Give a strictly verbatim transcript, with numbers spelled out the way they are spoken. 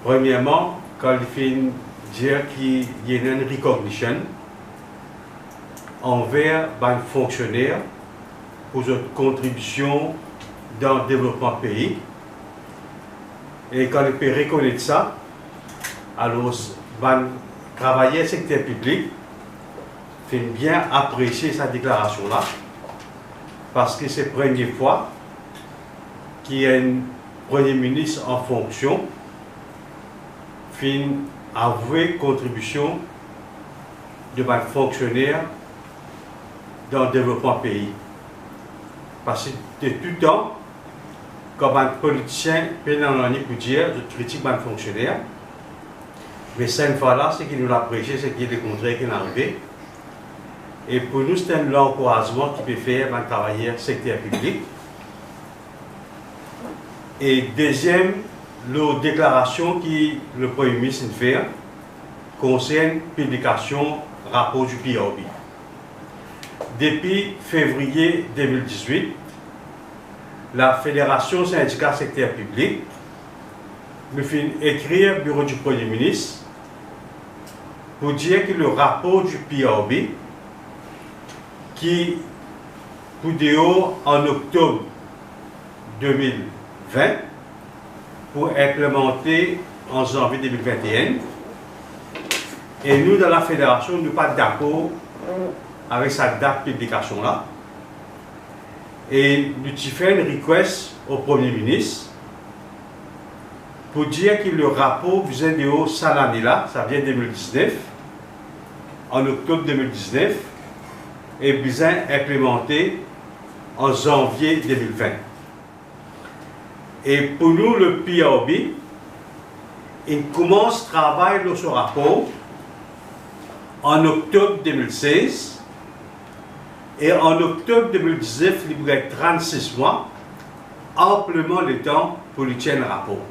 Premierman, kan li finn dir ki li ena enn recognition anver bann fonksioner pou zot kontribision dan devlopman pei, e kan li pe rekonet sa, alor bann travayer sekter piblik finn bien apresie sa deklarasion la, parski se premie fwa ki enn Premie Minis an fonksion finn avoue kontribision de bann fonksioner dan devlopman pei. Parski de toutan, kan bann politisien pena nanye pou dir, zot kritik bann fonksioner. Me sa enn fwa la, seki nou apresie, seki lekontrer ki arive. E pou nou, se enn lankourazman ki pe fer bann travayer sekter piblik. E deziem, lor deklarasion ki le Premie Minis inn fer konsern piblikasion rapor di P R B. Depi fevriye de mil dizwit, la Federasion Sindika Sekter Piblik, nou finn ekrir Biro di Premie Minis pou dir ki le rapor di P R B, ki pou deor an oktob de mil vin, pou inplimante an zanvie de mil vinteen. E nou, dan la federasion, nou pa dakor avek sa dat piblikasion la. E nou ti fer enn request o Premie Minis pou dir ki le rapor bizin deor sa lane la, savedir de mil diznef, an oktob de mil diznef, e bizin inplimante an zanvie de mil vin. E pou nou, le P R B inn koumans travay lor so rapor an oktob de mil sez, e an oktob de mil diznef, li pou gagn trannsis mwa, anpleman letan pou li tir enn rapor.